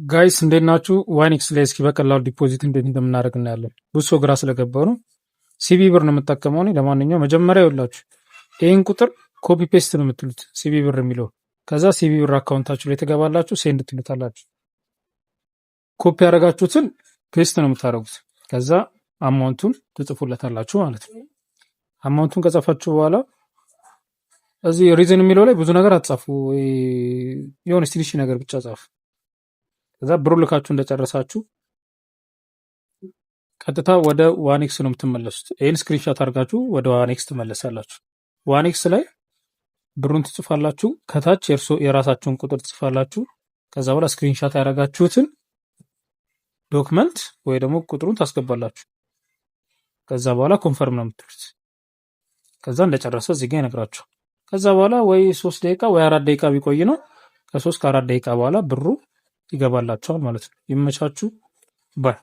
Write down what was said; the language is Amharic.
Guys፣ እንዴት ናችሁ? 1x ላይ እስኪ በቀላሉ deposit እንዴት እንደምናደርግ እናያለን። ብዙ ሰው ግራ ስለገባው ነው። CBE ብር ነው የምጠቀመው እኔ። ለማንኛውም መጀመሪያ ይኸውላችሁ ይህን ቁጥር copy paste ነው የምትሉት፣ CBE ብር የሚለው። ከዛ CBE ብር account ኣችሁ ላይ ትገባላችሁ፣ send ትሉታላችሁ። ኮፒ ያደረጋችሁትን paste ነው የምታደርጉት። ከዛ amount ኡን ትጽፉለታላችሁ ማለት ነው። Amount ኡን ከጻፋችሁ በኋላ እዚህ reason የሚለው ላይ ብዙ ነገር አትጻፉ። የሆነ ትንሽ ነገር ብቻ ጻፉ። ከዛ ብሩ ልካችሁ እንደጨረሳችሁ ቀጥታ ወደ 1x ነው የምትመለሱት። ይህን screenshot አድርጋችሁ ወደ 1x ትመለሳላችሁ። 1x ላይ ብሩን ትጽፋላችሁ። ከታች የእርሶ የራሳችሁን ቁጥር ትጽፋላችሁ። ከዛ በኋላ screenshot ያደረጋችሁትን document ወይ ደግሞ ቁጥሩን ታስገባላችሁ። ከዛ በኋላ confirm ነው የምትሉት። ከዛ እንደጨረሰ እዚህ ጋ ይነግራችኋል። ከዛ በኋላ ወይ 3 ደቂቃ ወይ 4 ደቂቃ ቢቆይ ነው። ከ3 ከ4 ደቂቃ በኋላ ብሩ ይገባላችኋል ማለት ነው። ይመቻችሁ bye።